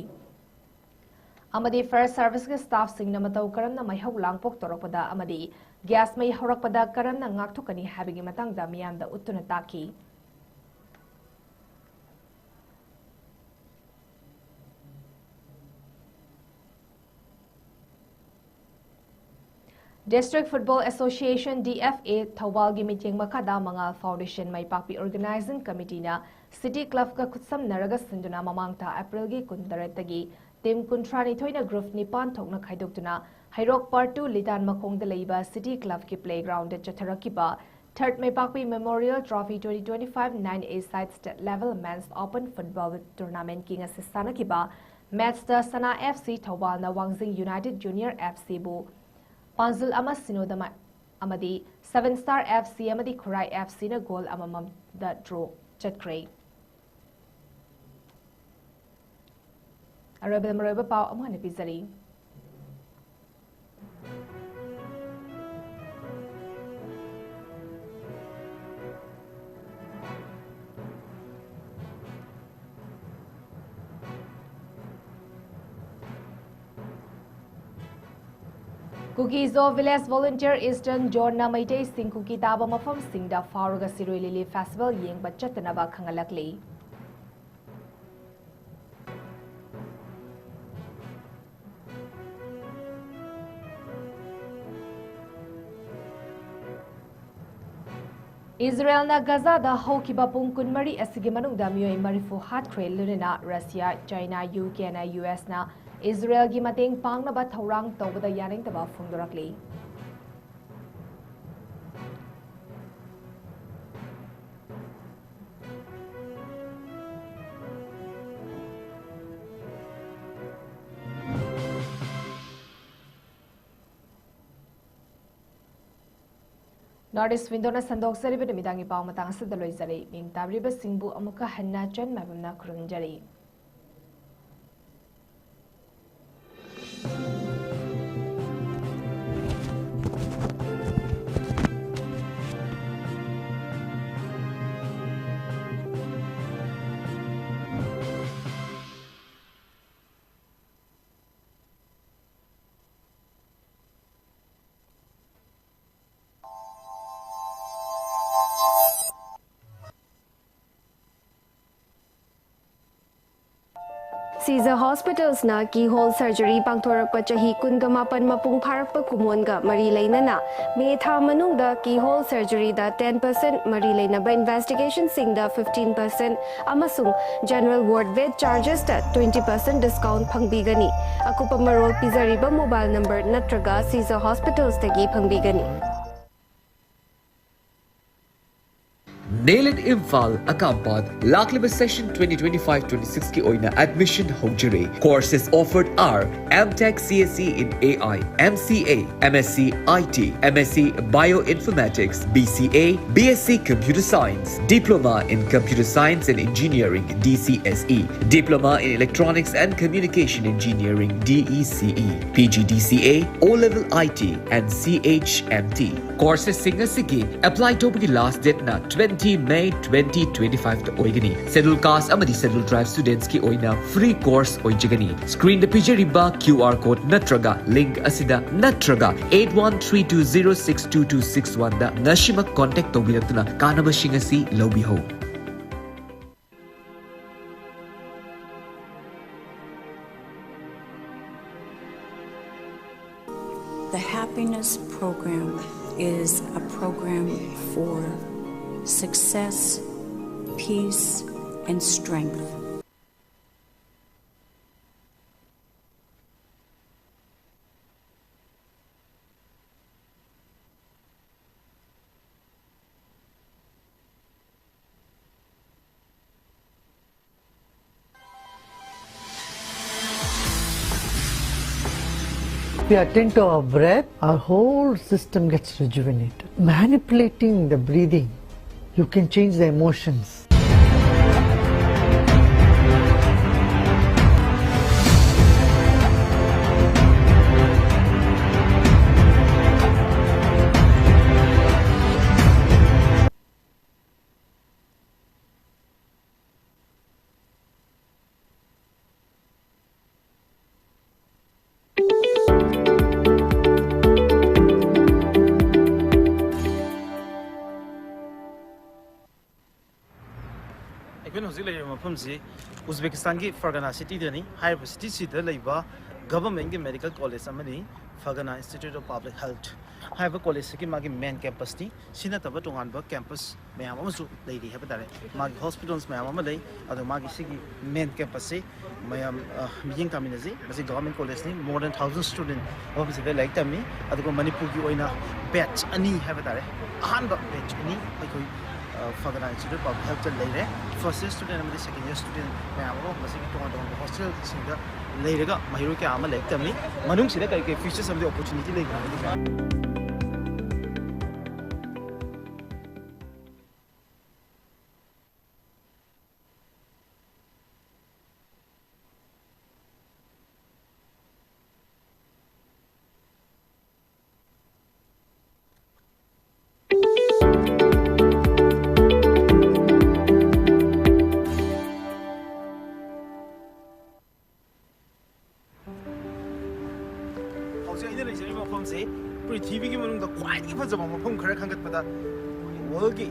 ꯑꯃꯗꯤ Fire Service ꯀꯤ staff ꯁꯤꯡꯅ ꯃꯇꯧ ꯀꯔꯝꯅ ꯃꯩꯍꯧ ꯂꯥꯡꯄꯣꯛ ꯇꯧꯔꯛꯄꯗ ꯑꯃꯗꯤ gas ꯃꯩ ꯍꯧꯔꯛꯄꯗ ꯀꯔꯝꯅ ꯉꯥꯛꯊꯣꯛꯀꯅꯤ ꯍꯥꯏꯕꯒꯤ ꯃꯇꯥꯡꯗ ꯃꯤꯌꯥꯝꯗ ꯎꯠꯇꯨꯅ ꯇꯥꯛꯈꯤ꯫ District Football Association, D F A, ꯊꯧꯕꯥꯜꯒꯤ ꯃꯤꯠꯌꯦꯡ ꯃꯈꯥꯗ ꯃꯉꯥꯜ Foundation ꯃꯥꯏꯄꯥꯛꯄꯤ Organizing Committeeꯅ City Clubꯀ ꯈꯨꯠꯁꯝꯅꯔꯒ ꯁꯤꯟꯗꯨꯅ ꯃꯃꯥꯡ ꯊꯥ Aprilꯒꯤ ꯀꯨꯟꯇꯔꯦꯠꯇꯒꯤ team ꯀꯨꯟꯊ꯭ꯔꯥꯅꯤꯊꯣꯏꯅ group ꯅꯤꯄꯥꯟ ꯊꯣꯛꯅ ꯈꯥꯏꯗꯣꯛꯇꯨꯅ ꯍꯩꯔꯣꯛ Part two ꯂꯤꯇꯥꯟ ꯃꯈꯣꯡꯗ ꯂꯩꯕ City Clubꯀꯤ playgroundꯗ ꯆꯠꯊꯔꯛꯈꯤꯕ Third ꯃꯥꯏꯄꯥꯛꯄꯤ Memorial Trophy twenty twenty-five nine A side state level men's open football tournamentꯀꯤ ꯉꯁꯤ ꯁꯥꯟꯅꯈꯤꯕ matchꯇ ꯁꯅꯥ F C ꯊꯧꯕꯥꯜꯅ ꯋꯥꯡꯖꯤꯡ United Junior F Cꯕꯨ ꯄꯥꯟꯖꯤꯜ ꯑꯃ ꯁꯤꯅꯣꯗ ꯃꯥꯏ-, ꯑꯃꯗꯤ Seven Star F C ꯑꯃꯗꯤ ꯈꯨꯔꯥꯏ F Cꯅ goal ꯑꯃꯃꯝꯗ draw ꯆꯠꯈ꯭ꯔꯦ꯫ ꯑꯔꯣꯏꯕꯗ ꯃꯔꯨꯑꯣꯏꯕ ꯄꯥꯎ ꯑꯃꯨꯛ ꯍꯟꯅ ꯄꯤꯖꯔꯤ꯫ Kuki-Zo Village Volunteer Eastern Zoneꯅ ꯃꯩꯇꯩꯁꯤꯡ ꯀꯨꯀꯤ ꯇꯥꯕ ꯃꯐꯝꯁꯤꯡꯗ ꯐꯥꯎꯔꯒ ꯁꯤꯔꯣꯏ ꯂꯤꯂꯤ festival ꯌꯦꯡꯕ ꯆꯠꯇꯅꯕ ꯈꯪꯍꯜꯂꯛꯂꯤ꯫ ꯏꯖꯔꯦꯜꯅ ꯒꯖꯥꯗ ꯍꯧꯈꯤꯕ ꯄꯨꯡ ꯀꯨꯟꯃꯔꯤ ꯑꯁꯤꯒꯤ ꯃꯅꯨꯡꯗ ꯃꯤꯑꯣꯏ ꯃꯔꯤꯐꯨ ꯍꯥꯠꯈ꯭ꯔꯦ, ꯂꯣꯏꯅꯅ ꯔꯁꯤꯌꯥ, ꯆꯥꯏꯅꯥ, ꯌꯨ ꯀꯦꯅ ꯌꯨ ꯑꯦꯁꯅ ꯏꯖꯔꯦꯜꯒꯤ ꯃꯇꯦꯡ ꯄꯥꯡꯅꯕ ꯊꯧꯔꯥꯡ ꯇꯧꯕꯗ ꯌꯥꯅꯤꯡꯗꯕ ꯐꯣꯡꯗꯣꯔꯛꯂꯤ꯫ North East Windowꯅ ꯁꯟꯗꯣꯛꯆꯔꯤꯕ ꯅꯨꯃꯤꯗꯥꯡꯒꯤ ꯄꯥꯎ ꯃꯇꯥꯡ ꯑꯁꯤꯗ ꯂꯣꯏꯖꯔꯦ꯫ ꯃꯤꯡ ꯇꯥꯕꯤꯔꯤꯕꯁꯤꯡꯕꯨ ꯑꯃꯨꯛꯀ ꯍꯟꯅ ꯆꯟ ꯃꯥꯏꯕꯝꯅ ꯈꯨꯔꯨꯝꯖꯔꯤ꯫ Caesar Hospitals ꯅ keyhole surgery ꯄꯥꯡꯊꯣꯔꯛꯄ ꯆꯍꯤ ꯀꯨꯟꯒ ꯃꯥꯄꯟ ꯃꯄꯨꯡ ꯐꯥꯔꯛꯄ ꯀꯨꯝꯑꯣꯟꯒ ꯃꯔꯤ ꯂꯩꯅꯅ ꯃꯦ ꯊꯥ ꯃꯅꯨꯡꯗ keyhole surgery ꯗ ten percent ꯃꯔꯤ ꯂꯩꯅꯕ investigation ꯁꯤꯡꯗ fifteen percent ꯑꯃꯁꯨꯡ general ward bed charges ꯇ twenty percent discount ꯐꯪꯕꯤꯒꯅꯤ꯫ ꯑꯀꯨꯞꯄ ꯃꯔꯣꯜ ꯄꯤꯖꯔꯤꯕ mobile number ꯅꯠꯇ꯭ꯔꯒ Caesar Hospitals ꯇꯒꯤ ꯐꯪꯕꯤꯒꯅꯤ꯫ ꯅꯦꯂꯤꯠ ꯏꯝꯐꯥꯜ ꯑꯀꯥꯝꯄꯥꯠ ꯂꯥꯛꯂꯤꯕ session twenty twenty-five twenty-six ꯀꯤ ꯑꯣꯏꯅ admission ꯍꯧꯖꯔꯦ꯫ Courses offered are M Tech C S E in A I, M C A, M S C I T, M S C Bioinformatics, B C A, B S C Computer Science, Diploma in Computer Science and Engineering, D C S E, Diploma in Electronics and Communication Engineering, D E C E, P G D C A, O-Level I T, and C H M T꯫ Courses ꯁꯤꯡ ꯑꯁꯤꯒꯤ apply ꯇꯧꯕꯒꯤ last date ꯅ twenty May twenty twenty-five ꯇ ꯑꯣꯏꯒꯅꯤ꯫ Schedule Caste ꯑꯃꯗꯤ Schedule Tribe students ꯀꯤ ꯑꯣꯏꯅ free course ꯑꯣꯏꯖꯒꯅꯤ꯫ Screen ꯗ ꯄꯤꯖꯔꯤꯕ QR code ꯅꯠꯇ꯭ꯔꯒ link ꯑꯁꯤꯗ ꯅꯠꯇ꯭ꯔꯒ eight one three two zero six two two six one ꯗ ꯉꯁꯤꯃꯛ contact ꯇꯧꯕꯤꯔꯛꯇꯨꯅ ꯀꯥꯟꯅꯕꯁꯤꯡ ꯑꯁꯤ ꯂꯧꯕꯤꯍꯧ꯫ The Happiness Program is a program for success, peace, and strength. If we attend to our breath, our whole system gets rejuvenated. Manipulating the breathing, you can change the emotions. ꯍꯧꯖꯤꯛ ꯂꯩꯔꯤꯕ ꯃꯐꯝꯁꯤ ꯎꯖꯕꯦꯀꯤꯁꯇꯥꯟꯒꯤ ꯐꯔꯒꯅꯥ ꯁꯤꯇꯤꯗꯅꯤ꯫ ꯍꯥꯏꯔꯤꯕ ꯁꯤꯇꯤꯁꯤꯗ ꯂꯩꯕ ꯒꯚꯔꯟꯃꯦꯟꯒꯤ ꯃꯦꯗꯤꯀꯦꯜ ꯀꯣꯂꯦꯖ ꯑꯃꯅꯤ, ꯐꯔꯒꯅꯥ ꯏꯟꯁꯇꯤꯇ꯭ꯌꯨꯠ ꯑꯣꯐ ꯄꯕ꯭ꯂꯤꯛ ꯍꯦꯜꯊ ꯍꯥꯏꯕ ꯀꯣꯂꯦꯖꯁꯤꯒꯤ ꯃꯥꯒꯤ ꯃꯦꯟ ꯀꯦꯝꯄꯁꯅꯤ꯫ ꯁꯤ ꯅꯠꯇꯕ ꯇꯣꯉꯥꯟꯕ ꯀꯦꯝꯄꯁ ꯃꯌꯥꯝ ꯑꯃꯁꯨ ꯂꯩꯔꯤ ꯍꯥꯏꯕ ꯇꯥꯔꯦ꯫ ꯃꯥꯒꯤ ꯍꯣꯁꯄꯤꯇꯥꯜꯁ ꯃꯌꯥꯝ ꯑꯃ ꯂꯩ꯫ ꯑꯗꯣ ꯃꯥꯒꯤ ꯁꯤꯒꯤ ꯃꯦꯟ ꯀꯦꯝꯄꯁꯁꯤ ꯃꯌꯥꯝ, ꯑ, ꯃꯤꯠꯌꯦꯡ ꯇꯥꯃꯤꯟꯅꯁꯤ꯫ ꯃꯁꯤ government ꯀꯣꯂꯦꯖꯅꯤ꯫ More than thousand student ꯃꯐꯝꯁꯤꯗ ꯂꯥꯏꯔꯤꯛ ꯇꯝꯃꯤ꯫ ꯑꯗꯨꯒ ꯃꯅꯤꯄꯨꯔꯒꯤ ꯑꯣꯏꯅ ꯕꯦꯠꯆ ꯑꯅꯤ ꯍꯥꯏꯕ ꯇꯥꯔꯦ, ꯑꯍꯥꯟꯕ ꯕꯦꯠꯆ ꯑꯅꯤ ꯑꯩꯈꯣꯏ, ꯑ, ꯐꯔꯒꯅꯥ ꯏꯟꯁꯇꯤꯇ꯭ꯌꯨꯠ ꯑꯣꯐ ꯄꯕ꯭ꯂꯤꯛ ꯍꯦꯜꯊꯇ ꯂꯩꯔꯦ꯫ ꯐꯥꯔꯁ ꯏꯌꯔ ꯁ꯭ꯇꯨꯗꯦꯟ ꯑꯃꯗꯤ ꯁꯦꯀꯦꯟ ꯏꯌꯔ ꯁ꯭ꯇꯨꯗꯦꯟ ꯃꯌꯥꯝ ꯑꯃ ꯃꯁꯤꯒꯤ ꯇꯣꯉꯥꯟ ꯇꯣꯉꯥꯟꯕ ꯍꯣꯁꯇꯦꯜꯁꯤꯡꯗ ꯂꯩꯔꯒ ꯃꯍꯩꯔꯣꯏ ꯀꯌꯥ ꯑꯃ ꯂꯥꯏꯔꯤꯛ ꯇꯝꯃꯤ꯫ ꯃꯅꯨꯡꯁꯤꯗ ꯀꯔꯤ ꯀꯔꯤ ꯐꯤꯆꯔꯁ ꯑꯃꯗꯤ ꯑꯣꯄꯣꯔꯆꯨꯅꯤꯇꯤ ꯂꯩꯕꯅꯣ ꯍꯥꯏꯕꯗꯤ ꯃꯌꯥꯝ ꯍꯧꯖꯤꯛ ꯑꯩꯅ ꯂꯩꯖꯔꯤꯕ ꯃꯐꯝꯁꯤ ꯄ꯭ꯔꯤꯊꯤꯕꯤꯒꯤ ꯃꯅꯨꯡꯗ ꯈ꯭ꯋꯥꯏꯗꯒꯤ ꯐꯖꯕ ꯃꯐꯝ ꯈꯔ ꯈꯟꯒꯠꯄꯗ, ꯋꯥꯔꯜꯒꯤ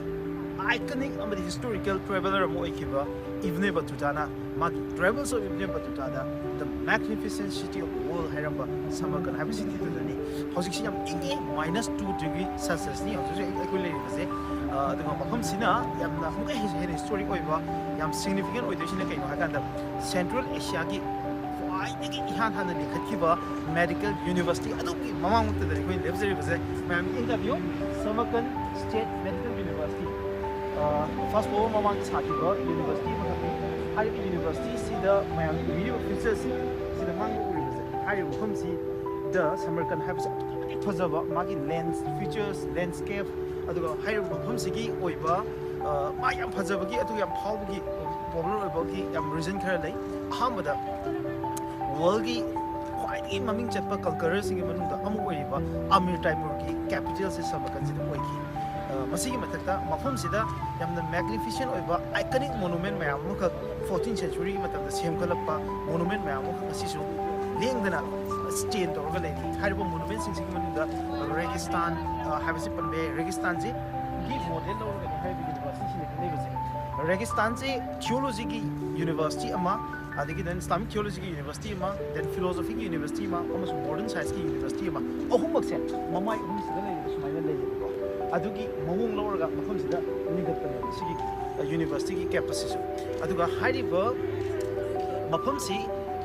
ꯑꯥꯏꯀꯅꯤꯛ ꯑꯃꯗꯤ ꯍꯤꯁꯇꯣꯔꯤꯀꯦꯜ ꯇ꯭ꯔꯦꯚꯦꯂꯔ ꯑꯃ ꯑꯣꯏꯈꯤꯕ ꯏꯕꯅꯦ ꯕꯇꯨꯇꯥꯅ ꯃꯥꯒꯤ Travels of Ibn Battuta-ꯗ The Magnificent City of the World ꯍꯥꯏꯔꯝꯕ ꯁꯃꯔꯀꯟ ꯍꯥꯏꯕ ꯁꯤꯇꯤꯗꯨꯗꯅꯤ꯫ ꯍꯧꯖꯤꯛꯁꯤ ꯌꯥꯝ ꯏꯪꯉꯤ, ꯃꯥꯏꯅꯁ ꯇꯨ ꯗꯤꯒ꯭ꯔꯤ ꯁꯦꯜꯁꯤꯌꯁꯅꯤ ꯍꯧꯖꯤꯛ ꯍꯧꯖꯤꯛ ꯑꯩꯈꯣꯏ ꯂꯩꯔꯤꯕꯁꯦ꯫ ꯑ, ꯑꯗꯨꯒ ꯃꯐꯝꯁꯤꯅ ꯌꯥꯝꯅ ꯑꯃꯨꯛꯀ ꯍꯦꯟꯅ ꯍꯦꯟꯅ ꯍꯤꯁꯇꯣꯔꯤꯛ ꯑꯣꯏꯕ, ꯌꯥꯝ ꯁꯤꯒꯅꯤꯐꯤꯀꯦꯟ ꯑꯣꯏꯗꯣꯏꯁꯤꯅ ꯀꯩꯅꯣ ꯍꯥꯏꯀꯥꯟꯗ, ꯁꯦꯟꯇ꯭ꯔꯦꯜ ꯑꯦꯁꯤꯌꯥꯒꯤ ꯈ꯭ꯋꯥꯏꯗꯒꯤ ꯏꯍꯥꯟ ꯍꯥꯟꯅ ꯂꯤꯡꯈꯠꯈꯤꯕ ꯃꯦꯗꯤꯀꯦꯜ ꯌꯨꯅꯤꯚꯔꯁꯤꯇꯤ ꯑꯗꯨꯒꯤ ꯃꯃꯥꯡꯃꯛꯇꯗꯅꯤ ꯑꯩꯈꯣꯏ ꯂꯦꯞꯆꯔꯤꯕꯁꯦ꯫ ꯃꯌꯥꯝ ꯌꯦꯡꯗꯕꯤꯌꯨ, ꯁꯃꯔꯀꯟ ꯁ꯭ꯇꯦꯠ ꯃꯦꯗꯤꯀꯦꯜ ꯌꯨꯅꯤꯚꯔꯁꯤꯇꯤ꯫ ꯐꯥꯁ ꯋꯥꯔ ꯃꯃꯥꯡꯗ ꯁꯥꯈꯤꯕ ꯌꯨꯅꯤꯚꯔꯁꯤꯇꯤ ꯑꯃꯈꯛꯅꯤ꯫ ꯍꯥꯏꯔꯤꯕ ꯌꯨꯅꯤꯚꯔꯁꯤꯇꯤꯁꯤꯗ ꯃꯌꯥꯝꯅ ꯎꯕꯤꯔꯤꯕ ꯐꯤꯆꯔꯁꯤ, ꯁꯤꯗ ꯃꯥꯡꯗ ꯎꯔꯤꯕꯁꯦ, ꯍꯥꯏꯔꯤꯕ ꯃꯐꯝꯁꯤꯗ ꯁꯃꯔꯀꯟ ꯍꯥꯏꯕꯁꯦ ꯑꯗꯨꯛꯀꯤ ꯃꯇꯤꯛ ꯐꯖꯕ, ꯃꯥꯒꯤ ꯂꯦꯟꯁ ꯐꯤꯆꯔꯁ, ꯂꯦꯟꯁꯀꯦꯞ, ꯑꯗꯨꯒ ꯍꯥꯏꯔꯤꯕ ꯃꯐꯝꯁꯤꯒꯤ ꯑꯣꯏꯕ, ꯑ, ꯃꯥ ꯌꯥꯝ ꯐꯖꯕꯒꯤ, ꯑꯗꯨꯒ ꯌꯥꯝ ꯐꯥꯎꯕꯒꯤ, ꯄꯣꯄꯨꯂꯔ ꯑꯣꯏꯕꯒꯤ ꯌꯥꯝ ꯔꯤꯖꯟ ꯈꯔ ꯂꯩ꯫ ꯑꯍꯥꯟꯕꯗ, ꯋꯥꯔꯜꯒꯤ ꯈ꯭ꯋꯥꯏꯗꯒꯤ ꯃꯃꯤꯡ ꯆꯠꯄ ꯀꯟꯀꯔꯔꯁꯤꯡꯒꯤ ꯃꯅꯨꯡꯗ ꯑꯃ ꯑꯣꯏꯔꯤꯕ ꯑꯃꯤꯔ ꯇꯥꯏꯃꯨꯔꯒꯤ ꯀꯦꯄꯤꯇꯦꯜꯁꯦ ꯁꯃꯔꯀꯟꯁꯤꯗ ꯑꯣꯏꯈꯤ꯫ ꯑ, ꯃꯁꯤꯒꯤ ꯃꯊꯛꯇ ꯃꯐꯝꯁꯤꯗ ꯌꯥꯝꯅ ꯃꯦꯒꯅꯤꯐꯤꯁꯦꯟ ꯑꯣꯏꯕ ꯑꯥꯏꯀꯅꯤꯛ ꯃꯣꯅꯨꯃꯦꯟ ꯃꯌꯥꯝ ꯑꯃꯈꯛ, ꯐꯣꯔꯇꯤꯟ ꯁꯦꯟꯆꯨꯔꯤꯒꯤ ꯃꯇꯝꯗ ꯁꯦꯝꯒꯠꯂꯛꯄ ꯃꯣꯅꯨꯃꯦꯟ ꯃꯌꯥꯝ ꯑꯃꯈꯛ ꯑꯁꯤꯁꯨ ꯂꯦꯡꯗꯅ ꯁ꯭ꯇꯦꯟ ꯇꯧꯔꯒ ꯂꯩꯔꯤ꯫ ꯍꯥꯏꯔꯤꯕ ꯃꯣꯅꯨꯃꯦꯟꯁꯤꯡꯁꯤꯒꯤ ꯃꯅꯨꯡꯗ ꯔꯦꯒꯤꯁꯇꯥꯟ, ꯑ, ꯍꯥꯏꯕꯁꯤ ꯄꯟꯕ ꯌꯥꯏ꯫ ꯔꯦꯒꯤꯁꯇꯥꯟꯁꯤ ꯒꯤ ꯃꯣꯗꯦꯜ ꯂꯧꯔꯒꯅꯤ ꯍꯥꯏꯔꯤꯕ ꯌꯨꯅꯤꯚꯔꯁꯤꯇꯤꯁꯤꯡꯅ ꯈꯟꯅꯔꯤꯕꯁꯦ꯫ ꯔꯦꯒꯤꯁꯇꯥꯟꯁꯤ ꯊꯤꯑꯣꯂꯣꯖꯤꯒꯤ ꯌꯨꯅꯤꯚꯔꯁꯤꯇꯤ ꯑꯃ, ꯑꯗꯒꯤ then Islamic theologyꯒꯤ ꯌꯨꯅꯤꯚꯔꯁꯤꯇꯤ ꯑꯃ, then philosophyꯒꯤ ꯌꯨꯅꯤꯚꯔꯁꯤꯇꯤ ꯑꯃ, ꯑꯃꯁꯨꯡ modern scienceꯀꯤ ꯌꯨꯅꯤꯚꯔꯁꯤꯇꯤ ꯑꯃ, ꯑꯍꯨꯝꯃꯛꯁꯦ ꯃꯃꯥꯏ ꯑꯍꯨꯝꯁꯤꯗ ꯂꯩꯔꯒ ꯁꯨꯃꯥꯏꯅ ꯂꯩꯌꯦꯕꯀꯣ꯫ ꯑꯗꯨꯒꯤ ꯃꯑꯣꯡ ꯂꯧꯔꯒ ꯃꯐꯝꯁꯤꯗ ꯂꯤꯡꯈꯠꯄꯅꯦꯕ ꯁꯤꯒꯤ, ꯑ, ꯌꯨꯅꯤꯚꯔꯁꯤꯇꯤꯒꯤ ꯀꯦꯝꯄꯁꯁꯤꯁꯨ꯫ ꯑꯗꯨꯒ ꯍꯥꯏꯔꯤꯕ ꯃꯐꯝꯁꯤ,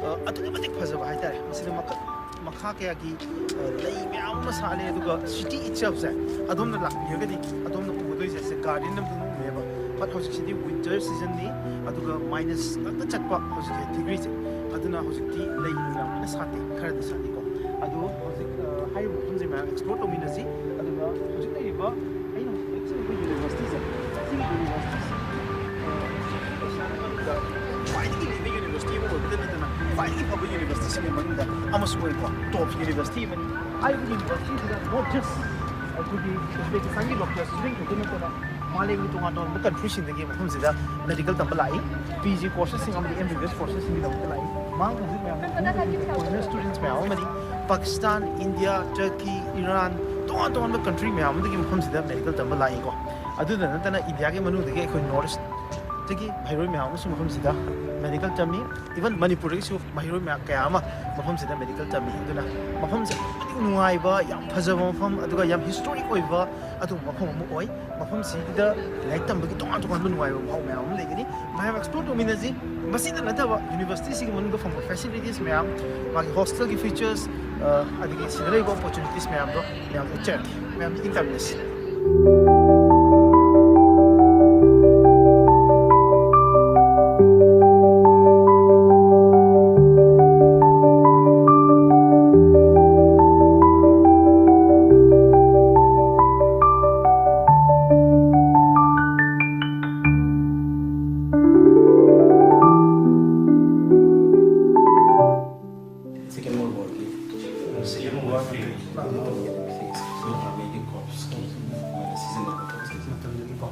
ꯑ, ꯑꯗꯨꯛꯀꯤ ꯃꯇꯤꯛ ꯐꯖꯕ ꯍꯥꯏꯇꯥꯔꯦ꯫ ꯃꯁꯤꯗ ꯃꯈꯜ ꯃꯈꯥ ꯀꯌꯥꯒꯤ, ꯑ, ꯂꯩ ꯃꯌꯥꯝ ꯑꯃ ꯁꯥꯠꯂꯦ꯫ ꯑꯗꯨꯒ city itselfꯁꯦ ꯑꯗꯣꯝꯅ ꯂꯥꯛꯄꯤꯔꯒꯗꯤ ꯑꯗꯣꯝꯅ ꯎꯒꯗꯣꯏꯁꯦ ꯁꯦ garden ꯑꯃꯗꯤ ꯎꯅꯦꯕ꯫ But ꯍꯧꯖꯤꯛꯁꯤꯗꯤ winter seasonꯅꯤ, ꯑꯗꯨꯒ minus ꯉꯥꯛꯇ ꯆꯠꯄ ꯍꯧꯖꯤꯛꯁꯦ degreeꯁꯦ꯫ ꯑꯗꯨꯅ ꯍꯧꯖꯤꯛꯇꯤ ꯂꯩ ꯌꯥꯝ ꯀꯟꯅ ꯁꯥꯠꯇꯦ, ꯈꯔꯗꯤ ꯁꯥꯠꯂꯤꯀꯣ꯫ ꯑꯗꯨ ꯍꯧꯖꯤꯛ, ꯑ, ꯍꯥꯏꯔꯤꯕ ꯃꯐꯝꯁꯦ ꯃꯌꯥꯝ explore ꯇꯧꯃꯤꯟꯅꯁꯤ꯫ ꯑꯗꯨꯒ ꯍꯧꯖꯤꯛ ꯂꯩꯔꯤꯕ, ꯑꯩꯅ ꯍꯧꯖꯤꯛ ꯂꯦꯞꯆꯔꯤꯕ ꯌꯨꯅꯤꯚꯔꯁꯤꯇꯤꯁꯦ, ꯁꯤꯒꯤ ꯌꯨꯅꯤꯚꯔꯁꯤꯇꯤꯁꯦ, ꯑ, ꯑꯦꯁꯤꯌꯥꯒꯤ ꯃꯅꯨꯡꯗ ꯈ꯭ꯋꯥꯏꯗꯒꯤ ꯂꯤꯡꯕ ꯌꯨꯅꯤꯚꯔꯁꯤꯇꯤ ꯑꯃ ꯑꯣꯏꯕꯇ ꯅꯠꯇꯅ ꯈ꯭ꯋꯥꯏꯗꯒꯤ ꯐꯕ ꯌꯨꯅꯤꯚꯔꯁꯤꯇꯤꯁꯤꯡꯒꯤ ꯃꯅꯨꯡꯗ ꯑꯃꯁꯨ ꯑꯣꯏꯀꯣ, top university ꯑꯃꯅꯤ꯫ ꯍꯥꯏꯔꯤꯕ ꯌꯨꯅꯤꯚꯔꯁꯤꯇꯤꯁꯤꯗ not just ꯑꯩꯈꯣꯏꯒꯤ ꯎꯖꯕꯦꯀꯤꯁꯇꯥꯟꯒꯤ ꯗꯣꯛꯇꯔ ꯁ꯭ꯇꯨꯗꯦꯟ ꯈꯛꯇ ꯅꯠꯇꯅ ꯃꯥꯂꯦꯝꯒꯤ ꯇꯣꯉꯥꯟ ꯇꯣꯉꯥꯟꯕ ꯀꯟꯇ꯭ꯔꯤꯁꯤꯡꯗꯒꯤ ꯃꯐꯝꯁꯤꯗ ꯃꯦꯗꯤꯀꯦꯜ ꯇꯝꯕ ꯂꯥꯛꯏ꯫ ꯄꯤ ꯖꯤ ꯀꯣꯔꯁꯦꯁꯁꯤꯡ ꯑꯃꯗꯤ ꯑꯦꯝ ꯕꯤ ꯕꯤ ꯑꯦꯁ ꯀꯣꯔꯁꯦꯁꯁꯤꯡꯒꯤꯗꯃꯛꯇ ꯂꯥꯛꯏ꯫ ꯃꯥꯡꯗ ꯍꯧꯖꯤꯛ ꯃꯌꯥꯝ ꯐꯣꯔꯦꯟꯅꯔ ꯁ꯭ꯇꯨꯗꯦꯟꯠꯁ ꯃꯌꯥꯝ ꯑꯃꯗꯤ ꯄꯥꯀꯤꯁꯇꯥꯟ, ꯏꯟꯗꯤꯌꯥ, ꯇꯔꯀꯤ, ꯏꯔꯥꯟ, ꯇꯣꯉꯥꯟ ꯇꯣꯉꯥꯟꯕ ꯀꯟꯇ꯭ꯔꯤ ꯃꯌꯥꯝ ꯑꯃꯗꯒꯤ ꯃꯐꯝꯁꯤꯗ ꯃꯦꯗꯤꯀꯦꯜ ꯇꯝꯕ ꯂꯥꯛꯏꯀꯣ꯫ ꯑꯗꯨꯗ ꯅꯠꯇꯅ ꯏꯟꯗꯤꯌꯥꯒꯤ ꯃꯅꯨꯡꯗꯒꯤ ꯑꯩꯈꯣꯏ ꯅꯣꯔꯠ ꯏꯁꯇꯒꯤ ꯃꯍꯩꯔꯣꯏ ꯃꯌꯥꯝ ꯑꯃꯁꯨ ꯃꯐꯝꯁꯤꯗ ꯃꯦꯗꯤꯀꯦꯜ ꯇꯝꯃꯤ꯫ Even ꯃꯅꯤꯄꯨꯔꯗꯒꯤꯁꯨ ꯃꯍꯩꯔꯣꯏ ꯃꯌꯥꯝ ꯀꯌꯥ ꯑꯃ ꯃꯐꯝꯁꯤꯗ ꯃꯦꯗꯤꯀꯦꯜ ꯇꯝꯃꯤ꯫ ꯑꯗꯨꯅ ꯃꯐꯝꯁꯦ ꯑꯗꯨꯛꯀꯤ ꯃꯇꯤꯛ ꯅꯨꯡꯉꯥꯏꯕ, ꯌꯥꯝ ꯐꯖꯕ ꯃꯐꯝ, ꯑꯗꯨꯒ ꯌꯥꯝ ꯍꯤꯁꯇꯣꯔꯤꯛ ꯑꯣꯏꯕ ꯑꯗꯨꯒꯨꯝꯕ ꯃꯐꯝ ꯑꯃ ꯑꯣꯏ꯫ ꯃꯐꯝꯁꯤꯗ ꯂꯥꯏꯔꯤꯛ ꯇꯝꯕꯒꯤ ꯇꯣꯉꯥꯟ ꯇꯣꯉꯥꯟꯕ ꯅꯨꯡꯉꯥꯏꯕ ꯃꯍꯥꯎ ꯃꯌꯥꯝ ꯑꯃ ꯂꯩꯒꯅꯤ꯫ ꯃꯌꯥꯝ ꯑꯦꯛꯁꯄ꯭ꯂꯣꯔ ꯇꯧꯃꯤꯟꯅꯁꯤ꯫ ꯃꯁꯤꯗ ꯅꯠꯇꯕ ꯌꯨꯅꯤꯚꯔꯁꯤꯇꯤꯁꯤꯒꯤ ꯃꯅꯨꯡꯗ ꯐꯪꯕ ꯐꯦꯁꯤꯂꯤꯇꯤꯁ ꯃꯌꯥꯝ, ꯃꯥꯒꯤ ꯍꯣꯁꯇꯦꯜꯒꯤ ꯐꯤꯆꯔꯁ, ꯑ, ꯑꯗꯒꯤ ꯁꯤꯗ ꯂꯩꯕ ꯑꯣꯄꯣꯔꯆꯨꯅꯤꯇꯤꯁ ꯃꯌꯥꯝꯗꯣ ꯃꯌꯥꯝ ꯎꯠꯆꯔꯛꯀꯦ꯫ ꯃꯌꯥꯝ ꯏꯪ ꯇꯝꯃꯤꯟꯅꯁꯤ꯫ Second World War. Second World War. ꯃꯇꯝꯗꯨꯒꯤ ꯀꯣ꯫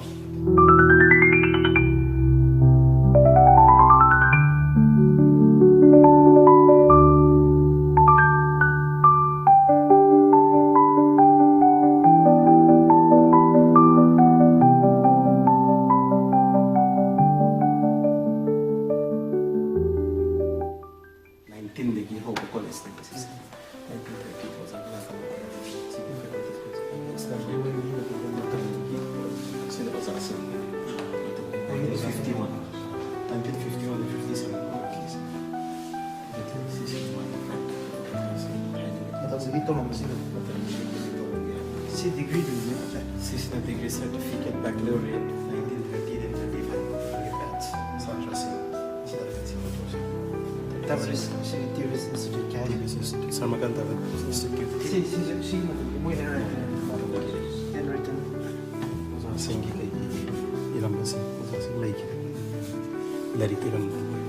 ꯇꯧꯔꯝꯕꯁꯤꯅ ꯃꯇꯝꯁꯤꯗ ꯀꯩ ꯇꯧꯔꯒꯦ? ꯁꯤ ꯗꯤꯒ꯭ꯔꯤꯗꯨꯅꯤꯅꯦ, ꯅꯠꯇ꯭ꯔꯥ? ꯁꯤꯁꯤꯅ degree certificate, baccalaureate nineteen thirty and thirty-five ꯒꯤ batch ꯁꯥꯇ꯭ꯔꯁꯤꯡ ꯁꯤꯗ ꯂꯩꯔꯦ, ꯁꯤ ꯐꯣꯇꯣꯁꯦ꯫ ꯇꯕꯔꯤꯁ, ꯁꯤ ꯇꯤꯕꯔꯤꯁ ꯏꯟꯁꯇꯤꯇ꯭ꯌꯨꯠꯀꯤ ꯍꯥꯏꯅꯤ꯫ ꯇꯤꯕꯔꯤꯁ ꯏꯟꯁꯇꯤꯇ꯭ꯌꯨꯠ, ꯁꯔꯃꯀꯥꯟꯇ ꯏꯟꯁꯇꯤꯇ꯭ꯌꯨꯠ꯫ ꯁꯤ, ꯁꯤ, ꯁꯤꯒꯤ ꯃꯇꯝꯒꯤ ꯃꯣꯏ ꯍꯦꯟ ꯔꯥꯏꯇꯤꯡ꯫ Hand writing. ꯑꯣꯖꯥꯁꯤꯡꯒꯤ ꯀꯩꯒꯤ ꯏꯔꯝꯕꯁꯤꯡ, ꯑꯣꯖꯥꯁꯤꯡ ꯂꯩꯈꯤꯕ ꯂꯥꯏꯔꯤꯛ ꯏꯔꯝꯕ ꯃꯣꯏ꯫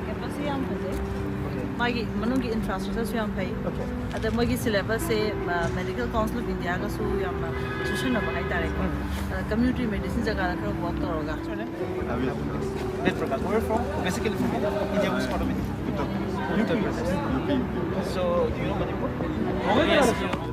ꯀꯦꯝꯄꯁꯁꯦ ꯌꯥꯝ ꯐꯖꯩ꯫ ꯃꯥꯒꯤ ꯃꯅꯨꯡꯒꯤ ꯏꯟꯐ꯭ꯔꯥꯁ꯭ꯇ꯭ꯔꯛꯆꯔꯁꯨ ꯌꯥꯝ ꯐꯩ꯫ ꯑꯗ ꯃꯣꯏꯒꯤ ꯁꯤꯂꯦꯕꯁꯁꯦ, ꯑ, ꯃꯦꯗꯤꯀꯦꯜ ꯀꯥꯎꯟꯁꯤꯜ ꯑꯣꯐ ꯏꯟꯗꯤꯌꯥꯒꯁꯨ ꯌꯥꯝꯅ ꯆꯨꯁꯟꯅꯕ ꯍꯥꯏꯇꯥꯔꯦꯀꯣ꯫ ꯑꯗ ꯀꯝꯃ꯭ꯌꯨꯅꯤꯇꯤ ꯃꯦꯗꯤꯁꯤꯟ ꯖꯒꯥꯗ ꯈꯔ ꯋꯥꯛ ꯇꯧꯔꯒ꯫ Ved Prakash, where from? Basically from India. India, which part of India? Uttar Pradesh. U P. So, do you know Manipur? Yes.